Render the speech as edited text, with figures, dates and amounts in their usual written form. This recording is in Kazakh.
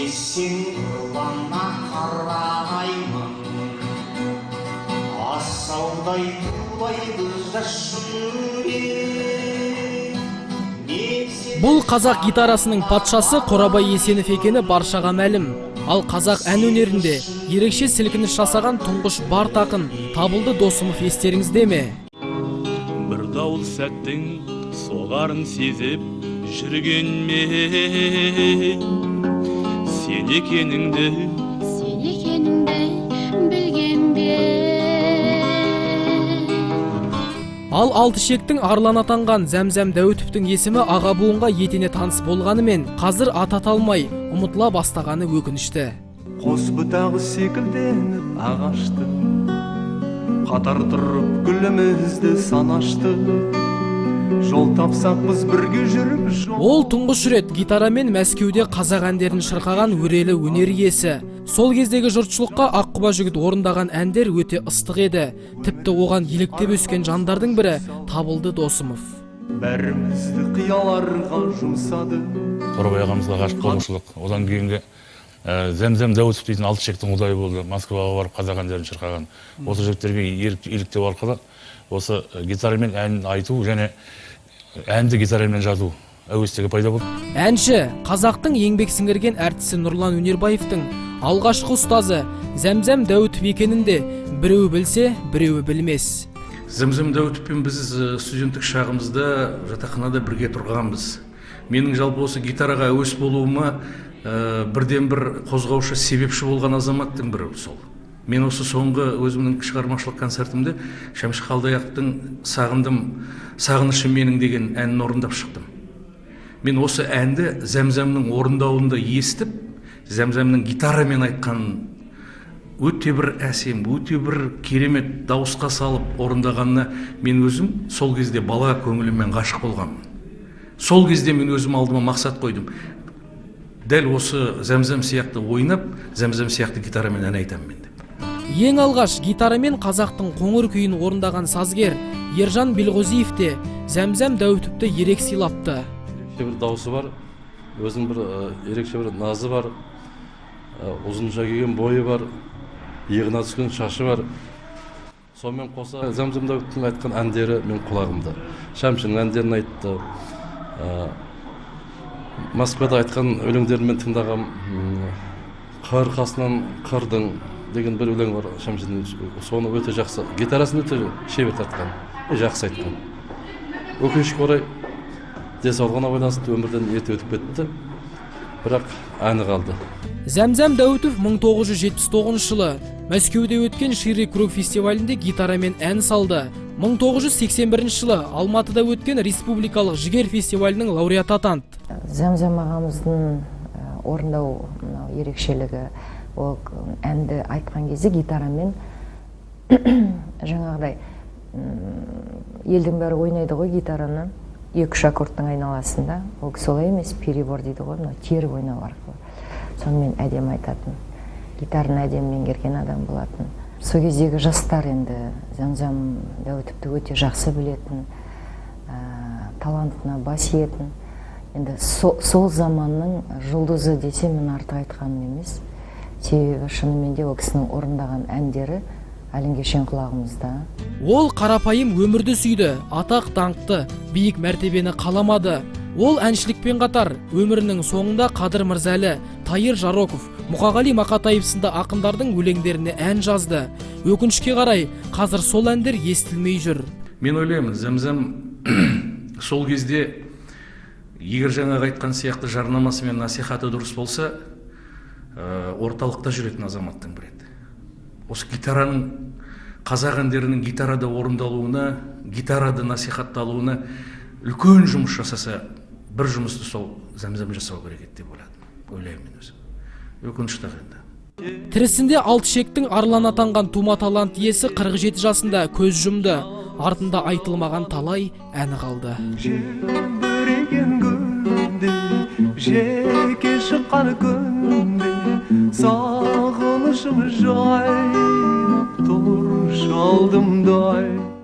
Десең құрбанға қараймын. Асаудай тулайды жас жүрек. Бұл қазақ гитарасының патшасы Қорабай Есенов екені баршаға мәлім. Ал қазақ ән өнерінде ерекше сілкініс жасаған тұңғыш бард ақын Табылды Досымов естеріңізде ме? Бір дауыл сәттің соғарын сезіп жүргенмен, сен екеніңді, сен екеніңді білгенбе. Ал алты шектің арлан атанған Зәмзәм Дәуітовтің есімі аға буынға етене таныс болғанымен, қазір аты аталмай, ұмытыла бастағаны өкінішті. Қос бұтағы секілденіп ағашты, қатар тұрып гүлімізді санашты. Жол тапсақ біз бірге жүріп жол. Ол тұңғыш рет гитарамен Мәскеуде қазақ әндерін шырқаған өрелі өнер иесі. Сол кездегі жұртшылыққа аққұба жігіт орындаған әндер өте ыстық еді. Тіпті оған еліктеп өскен жандардың бірі Табылды Досымов. Бәрімізді қияларға жұмсады. Қорабай ағамызға ғашық болушылық. Одан кейінгі Зәмзәм Дәуітов дейтін алты шектің құдайы болды. Москваға барып қазақ әндерін шырқаған. Осы жігіттерге еліктеу арқылы осы гитарамен ән айту және әнді гитарамен жазу әуестігі пайда болды. Әнші, қазақтың еңбек сіңірген әртісі Нұрлан Өнербаевтың алғашқы ұстазы Зәмзәм Дәуітов екенін де біреуі білсе, біреуі білмес. Зәмзәм Дәуітовпен біз студенттік шағымызда жатақханада бірге тұрғанбыз. Менің жалпы осы гитараға әуес болуыма бірден бір қозғаушы себепші болған азаматтың бірі сол. Мен осы соңғы өзімнің шығармашылық концертімде Шәмші Қалдаяқовтың Сағындым, сағынышым менің деген әнін орындап шықтым. Мен осы әнді Зәмзәмнің орындауында естіп, Зәмзәмнің гитарамен айтқанын өте бір әсем, өте бір керемет дауысқа салып орындағанына мен өзім сол кезде бала көңіліммен ғашық болғанмын. Сол кезде мен өзім алдыма мақсат қойдым. Дәл осы Зәмзәм сияқты ойнап, Зәмзәм сияқты гитарамен ән айтамын мен деп. Ең алғаш гитарамен қазақтың қоңыр күйін орындаған сазгер Ержан Белғозиев те Зәмзәм Дәуітовті ерек сыйлапты. Ерекше бір даусы бар, өзінің бір ерекше бір назы бар, ұзынша келген бойы бар, иығына түскен шашы бар. Сонымен қоса Зәмзәм Дәуітовтің айтқан әндері мен құлағымда. Шәмшінің әндерін айтты. Москвада айтқан өлеңдерін мен тыңдағам. Қыр қасынан қырдың деген бір өлең бар Шәмшінің, соны өте жақсы, гитарасын өте шебер тартқан, жақсы айтқан. Өкінішке орай денсаулығына байланысты өмірден ерте өтіп кетті, бірақ әні қалды. Зәмзәм Дәуітов 1979 жылы Мәскеуде өткен Шире Круг фестивалінде гитарамен ән салды. 1981 жылы Алматыда өткен республикалық Жігер фестивалінің лауреаты атанды. Зәмзәм ағамыздың орындау мынау ерекшелігі, ол әнді айтқан кезде гитарамен жаңағыдай, елдің бәрі ойнайды ғой гитараны, екі-үш аккордтың айналасында. Ол кісі олай емес, перебор дейді ғой, мынау теріп ойнау арқылы. Сонымен әдемі айтатын, гитараны әдемі меңгерген адам болатын. Сол кездегі жастар енді Зәмзәм Дәуітовті өте жақсы білетін, талантына бас иетін. Енді сол заманның жұлдызы десе мен артық айтқаным емес. Себебі шынымен де ол кісінің орындаған әндері әлемге шейін құлағымызда. Ол қарапайым өмірді сүйді, атақ даңқты, биік мәртебені қаламады. Ол әншілікпен қатар өмірінің соңында Қадыр Мырзалы, Тайыр Жароков, Мұқағали Мақатаев сынды ақындардың өлеңдеріне ән жазды. Өкінішке қарай, қазір сол әндер естілмей жүр. Мен ойлаймын, Зәмзәм сол кезде егер жаңағы айтқан сияқты жарнамасы мен насихаты дұрыс болса, орталықта жүретін азаматтың бірі еді. Осы гитараның, қазақ әндерінің гитарада орындалуына, гитарада насихатталуына үлкен жұмыс жасаса, бір жұмысты сол Зәмзәм жасау керек еді деп ойладым. Ойлаймын мен өзім. Өкінішті ақ енді. Тірісінде алты шектің арлан атанған тума талант иесі 47 жасында көз жұмды. Артында айтылмаған талай әні қалды. Желбіреген гүлде, жеке шыққан күнде, сағынышым жайнап тұр шалдымдай.